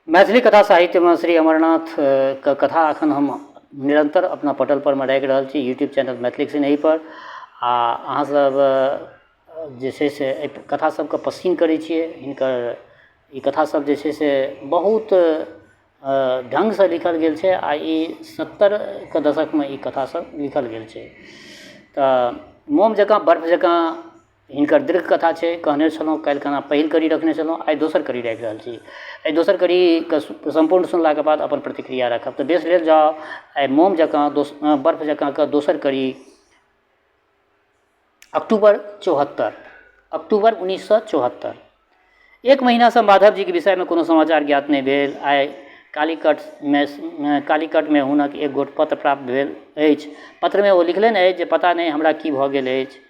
मैथिली कथा साहित्यमे श्री अमरनाथके कथा एखन हम निरन्तर अपना पटलपरमे राखि रहल छी यूट्यूब चैनल मैथिलीक सिनेहीपर आओर अहाँसब जे छै से एहि कथा सबके पसिन्न करै छियै हिनकर ई कथा सब जे छै से बहुत ढङ्गसँ लिखल गेल छै आओर ई सत्तरिके दशकमे ई कथा सब लिखल गेल छै। तऽ मोम जकाँ बर्फ जकाँ हिनकर दीर्घ कथा छै। कहने छलहुँ काल्हिखना पहिल कड़ी रखने छलहुँ, आइ दोसर कड़ी राखि रहल छी। एहि दोसर कड़ीके सम्पूर्ण सुनलाके बाद अपन प्रतिक्रिया राखब। तऽ बेस लेल जाउ आइ मोम जकाँ बर्फ जकाँके दोसर कड़ी। अक्टूबर 74, अक्टूबर 1974। एक महीनासँ माधवजीके विषयमे कोनो समाचार ज्ञात नहि भेल। आइ कालीकटमे हुनक एक गोट पत्र प्राप्त भेल अछि। पत्रमे ओ लिखलनि अछि जे पता नहि हमरा की भऽ गेल अछि।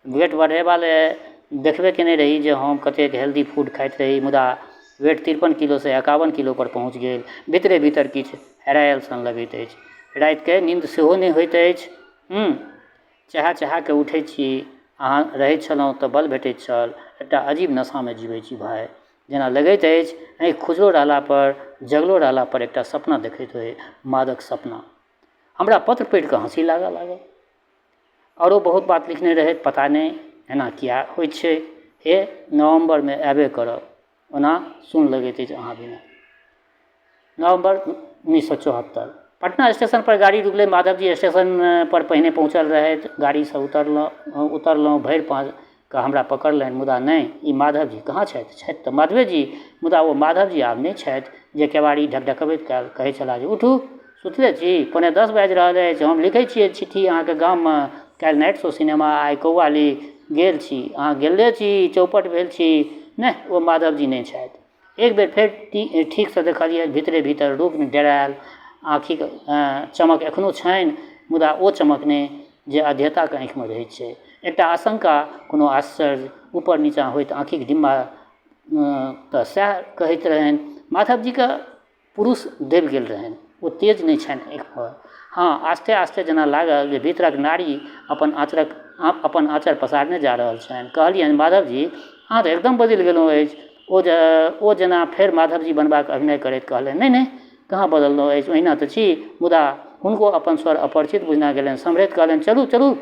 वेट बढ़ेबा लए देखबे केने रही जे हम कतेक हेल्दी फूड खाइत रही, मुदा वेट 53 किलोसँ 51 किलोपर पहुँच गेल। भीतरे भीतर किछु हेरायल सन लगैत अछि। रातिके नीन्द सेहो नहि होइत अछि। चहा चहाके उठै छी। अहाँ रहै छलहुँ तऽ बल भेटैत छल। एकटा अजीब नशामे जिबै छी भाइ। जेना लगैत अछि आँखि खुजलो रहलापर जगलो रहलापर एकटा सपना देखैत होइ, मादक सपना। हमरा पत्र पढ़िकऽ हँसी लागऽ लागल। आरो बहुत बात लिखने रहथि, पता नहि एना किया होइ छै। हे, नवम्बरमे अएबे करब, ओना सुन लगैत अछि अहाँ बिना। नवम्बर 1974। पटना स्टेशनपर गाड़ी रुकलै। माधवजी स्टेशनपर पहिने पहुँचल रहथि। गाड़ीसँ उतरलहुँ, भरि पाँज कऽ हमरा पकड़लनि। मुदा नहि, ई माधवजी कहाँ छथि? छथि तऽ माधवेजी, मुदा ओ माधवजी आब नहि छथि जे केबाड़ी ढकढकबैत काल कहै छलाह जे उठू, सुतले छी? 9:45 बाजि रहल अछि। हम लिखै छियै चिट्ठी अहाँके गाममे। काल्हि नाइट शो सिनेमा, आइ कौआली गेल छी। अहाँ गेले छी, चौपट भेल छी। नहि, ओ माधवजी नहि छथि। एक बेर फेर ठीकसँ देखलियै, भीतरे भीतर रुग्ण, डेरायल आँखिक चमक एखनो छनि, मुदा ओ चमक नहि जे अध्येताके आँखिमे रहै छै। एकटा आशंका, कोनो आश्चर्य, ऊपर नीचाँ होइत आँखिक डिम्बा तऽ सएह कहैत रहनि। माधवजीके पुरुष दबि गेल रहनि, ओ तेज नहि छनि आँखिपर। हँ, आस्ते आस्ते जेना लागल जे भीतरक नारी अपन आँचर पसारने जा रहल छनि। कहलियनि, माधवजी, अहाँ तऽ एकदम बदलि गेलहुँ अछि। ओ जेना फेर माधवजी बनबाक अभिनय करैत कहलनि, नहि नहि, कहाँ बदललहुँ अछि, ओहिना तऽ छी। मुदा हुनको अपन स्वर अपरिचित बुझना गेलनि। सम्हरैत कहलनि, चलू चलू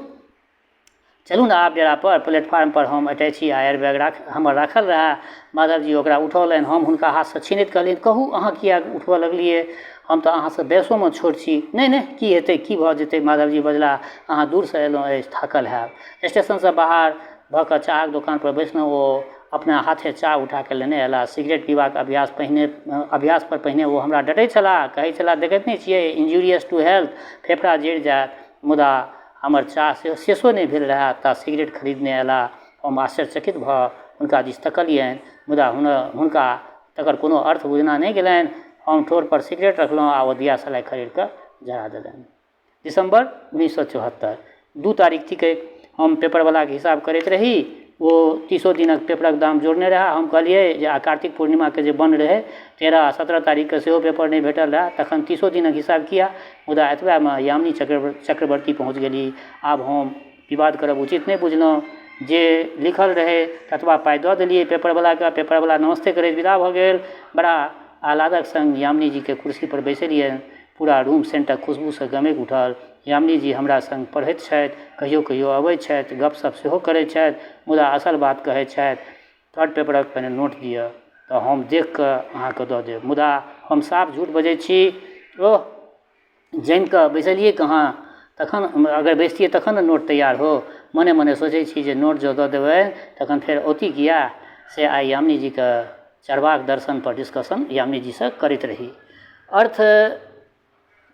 चलू ने आब डेरापर। प्लेटफार्मपर हम अटैची आ एयरबैग हमर राखल रहए। माधवजी ओकरा उठौलनि। हम हुनका हाथसँ छीनैत कहलियनि, कहू, अहाँ किएक उठबऽ लगलियै? हम तऽ अहाँसँ बयसोमे छोट छी। नहि नहि, की हेतै, की भऽ जेतै? माधवजी बजलाह, अहाँ दूरसँ अयलहुँ अछि, थाकल हैब। स्टेशनसँ बाहर भऽ कऽ चाहक दोकानपर बैसलहुँ। ओ अपना हाथे चाह उठा कऽ लेने अयलाह। सिगरेट पीबाक अभ्यासपर पहिने ओ हमरा डँटैत छलाह। कहैत छलाह, देखैत नहि छियै, इंजूरियस टू हेल्थ, फेफड़ा जरि जायत। मुदा हमर चाह शेषो नहि भेल रहए ता सिगरेट खरीदने अयलाह। हम आश्चर्यचकित भऽ हुनका दिस तकलियनि, मुदा हुनका तकर कोनो अर्थ बुझना नहि गेलनि। हम ठोरपर सिगरेट रखलहुँ आ ओ दियासलाइ खरीद कऽ जरा देलनि। दिसम्बर 1974, 2 तारीख थिकै। हम पेपरवलाके हिसाब करैत रही। ओ 30 दिनक पेपरक दाम जोड़ने रहए। हम कहलियै जे आ कार्तिक पूर्णिमाके जे बन्न रहै 13 आ 17 तारीखके सेहो पेपर नहि भेटल रहए, तखन 30 दिनक हिसाब किया? मुदा एतबेमे यामिनी चक्रवर्ती पहुँच गेली। आब हम विवाद करब उचित नहि बुझलहुँ। जे लिखल रहै ततबा पाइ दऽ देलियै पेपरवलाके। पेपरवला नमस्ते करैत विदा भऽ गेल। बड़ा आह्लादक सङ्ग यामिनीजीके कुर्सीपर बैसेलियनि। पूरा रूम सेन्टक खुशबूसँ गमकि उठल। यामिनीजी हमरा सङ्ग पढ़ैत छथि, कहियो कहियो अबैत छथि, गपशप सेहो करैत छथि, मुदा असल बात कहैत छथि, थर्ड पेपरक पहिने नोट दिअ तऽ हम देखि कऽ अहाँके दऽ देब। मुदा हम साफ झूठ बजैत छी। ओह, जमि कऽ बैसलियै कहाँ? तखन अगर बैसतियै तखन ने नोट तैयार हो। मने मने सोचै छी जे नोट जँ दऽ देबै तखन फेर औती किया? से आइ यामिनीजीके चर्वाक दर्शनपर डिस्कशन यामिनीजीसँ करैत रही। अर्थ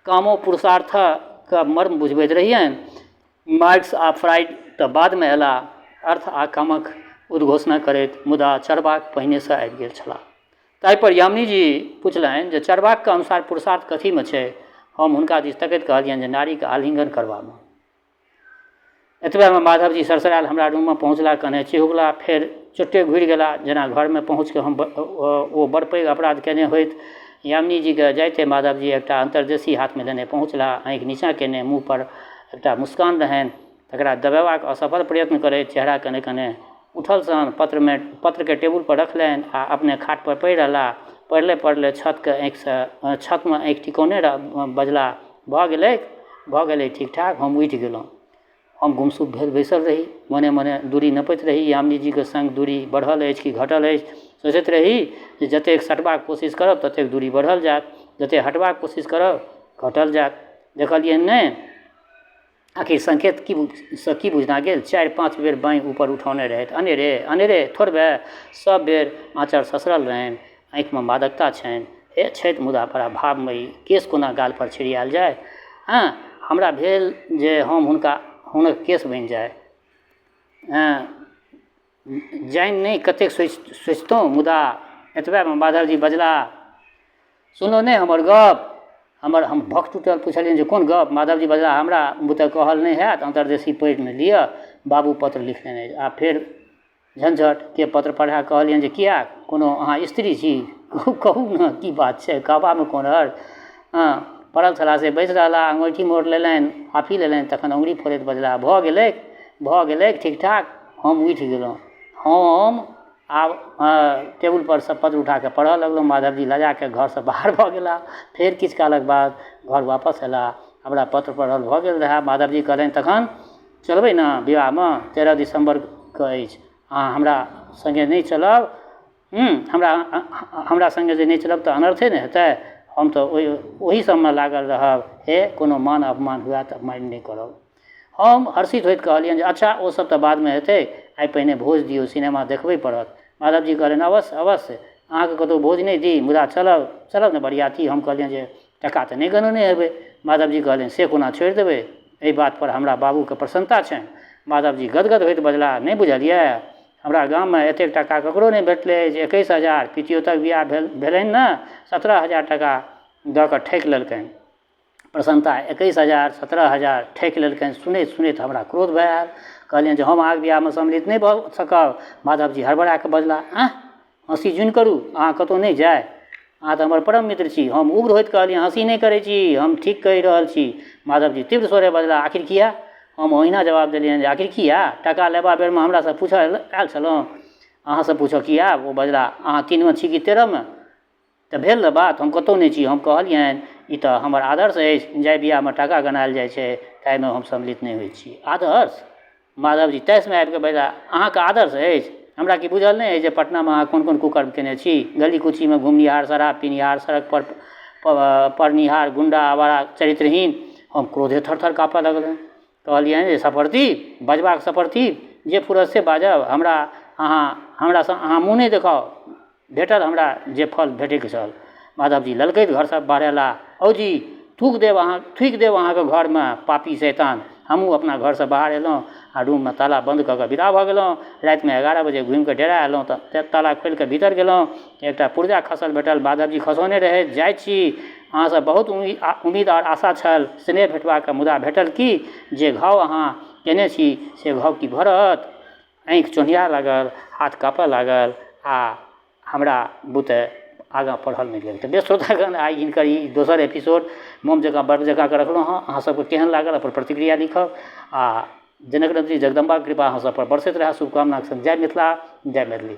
कामो पुरुषार्थके मर्म बुझबैत रहियनि। मार्क्स आ फ्राइड तऽ बादमे अयलाह अर्थ आ कामक उद्घोषणा करैत, मुदा चर्वाक पहिनेसँ आबि गेल छलाह। ताहिपर यामिनीजी पुछलनि जे चर्वाकके अनुसार पुरुषार्थ कथीमे छै? हम हुनका दिस तकैत कहलियनि जे नारीके आलिङ्गन करबामे। एतबेमे माधवजी सरसरायल हमरा रूममे पहुँचला, कने चिहुकला, फेर चोट्टे घुरि गेला, जेना घरमे पहुँचिकऽ हम ओ बड़ पैघ अपराध केने होथि। यामिनीजीके जाइते माधवजी एकटा अन्तर्देशी हाथमे लेने पहुँचला, आँखि नीचाँ केने, मुँहपर एकटा मुस्कान रहनि, तकरा दबेबाक असफल प्रयत्न करैत चेहरा कने कने उठल सन। पत्रके टेबुलपर रखलनि आ अपने खाटपर पड़ि रहला। पढ़ले पढ़ले छतके आँखिसँ छतमे आँखि टिकौने बजलाह, भऽ गेलै भऽ गेलै ठीक ठाक। हम उठि गेलहुँ। हम गुमसुम भेल बैसल रही, मने मने दूरी नपैत रही। यामिनीजीके सङ्ग दूरी बढ़ल अछि कि घटल अछि। सोचैत रही जे जतेक सटबाक कोशिश करब ततेक दूरी बढ़ल जायत, जतेक हटबाक कोशिश करब घटल जायत। देखलियनि नहि, आखिर संकेत की सँ की बुझना गेल। 4-5 बेर बाँहि ऊपर उठौने रहथि। अनेरे अनेरे थोड़बे सब बेर आँचर ससरल रहनि। आँखिमे मादकता छनि। हे छथि मुदा बड़ा भावमयी। केश कोना गालपर छिड़ियायल जाय। हँ, हमरा भेल जे हम हुनका हुनक केश बनि जाय। हँ, जानि नहि कतेक सोचितहुँ, मुदा एतबेमे माधवजी बजलाह, सुनलहुँ नहि हमर गप? हमर हम भक टूटल। पुछलियनि जे कोन गप? माधवजी बजलाह, हमरा बुते कहल नहि हैत, अन्तर्देशी पढ़ि ने लिअ, बाबू पत्र लिखलनि अछि। आ फेर झंझट के पत्र पढ़ा कहलियनि जे किएक, कोनो अहाँ स्त्री छी? कहू ने की बात छै, कहबामे कोन हर्ज? हँ, पड़ल छलाह से बैसि रहलाह, अङ्गूठी मोड़ लेलनि, हाफी लेलनि, तखन अङ्गुरी फोड़ैत बजलाह, भऽ गेलैक भऽ गेलैक ठीक ठाक। हम उठि गेलहुँ। हम आब टेबुलपर सँ पत्र उठाकऽ पढ़ऽ लगलहुँ। माधवजी लजाकऽ घरसँ बाहर भऽ गेलाह। फेर किछु कालक बाद घर वापस अयलाह। हमरा पत्र पढ़ल भऽ गेल रहए। माधवजी कहलनि, तखन चलबै ने विवाहमे? 13 दिसम्बरके अछि। अहाँ हमरा सङ्गे नहि चलब, हमरा हमरा सङ्गे जे नहि चलब तऽ अनर्थे ने हेतै। हम तऽ ओहि ओही सबमे लागल रहब। हे, कोनो मान अपमान हुए तऽ माइंड नहि करब। हम हर्षित होइत कहलियनि जे अच्छा, ओ सब तऽ बादमे हेतै, आइ पहिने भोज दियौ, सिनेमा देखबै पड़त। माधवजी कहलनि, अवश्य अवश्य, अहाँके कतहु भोज नहि दी, मुदा चलब चलब ने बरियाती। हम कहलियनि जे टका तऽ नहि गनौने हेबै। माधवजी कहलनि, से कोना छोड़ि देबै, एहि बातपर हमरा बाबूके प्रसन्नता छनि। माधवजी गदगद होइत बजलाह, नहि बुझलियै, हमरा गाममे एतेक टाका ककरो नहि भेटलै जे 21,000। पितियौतक बियाह भेल भेलनि ने, 17,000 टाका दऽ कऽ ठकि लेलकनि। प्रसन्नता 21,000, 17,000 ठकि लेलकनि। सुनैत सुनैत हमरा क्रोध भऽ आयल। कहलियनि जे हम अहाँके बियाहमे सम्मिलित नहि भऽ सकब। माधवजी हड़बड़ा कऽ बजलाह, आँह, हँसी जुनि करू, अहाँ कतहु नहि जाय, अहाँ तऽ हमर परम मित्र छी। हम उग्र होइत कहलियनि, हँसी नहि करै छी, हम ठीक कहि रहल छी। माधवजी तीव्र स्वरे बजलाह, आखिर किया? हम ओहिना जवाब देलियनि जे आखिर किया, टाका लेबा बेरमे हमरासँ पूछऽ आयल छलहुँ? अहाँसँ पूछऽ की आयब? ओ बजलाह, अहाँ 3मे छी कि 13मे? तऽ भेल ने बात, हम कतहु नहि छी। हम कहलियनि, ई तऽ हमर आदर्श अछि, जाहि बिआहमे टाका गनायल जाइ छै ताहिमे हम सम्मिलित नहि होइ छी। आदर्श? माधवजी ताशमे आबिकऽ बजलाह, अहाँके आदर्श अछि? हमरा की बुझल नहि अछि जे पटनामे अहाँ कोन कोन कुकर्म केने छी? गली कूचीमे घुमनिहार, शराब पीनिहार, सड़कपर पड़निहार, गुण्डा, आवारा, चरित्रहीन। हम क्रोधे थर थर काँपऽ लगलहुँ। कहलियनि जे सपरतीब, बजबाक सपरतीब, जे फुरत से बाजब। हमरा अहाँ हमरासँ अहाँ मुँह नहि देखाउ। भेटल हमरा जे फल भेटैके छल। माधवजी ललकैत घरसँ बहरेलाह, औजी, थूक देब अहाँ, थूकि देब अहाँके घरमे, पापी शैतान। हमहूँ अपना घरसँ बाहर एलहुँ आ रूममे ताला बन्द कऽ कऽ विदा भऽ गेलहुँ। रातिमे 11 बजे घुमिकऽ डेरा एलहुँ तऽ ताला खोलिकऽ भीतर गेलहुँ, एकटा पुर्जा खसल भेटल, माधवजी खसौने रहथि। जाइ छी, अहाँसँ बहुत उम्मीद आओर आशा छल स्नेह भेटबाक, मुदा भेटल की? जे घाव अहाँ केने छी से घाव की भरत? आँखि चोन्हिया लागल, हाथ काँपऽ लागल आ हमरा बुते आगाँ पढ़ल नहि गेल। तऽ बेस श्रोतागण, आइ हिनकर ई दोसर एपिसोड मोम जकाँ बर्फ जकाँ कऽ रखलहुँ हँ। अहाँ सबके केहन लागल अपन प्रतिक्रिया लिखब आ जनक नन्दिनी जगदम्बाक कृपा अहाँ सबपर बरसैत रहए, शुभकामनाक संग जय मिथिला, जय मैथिली।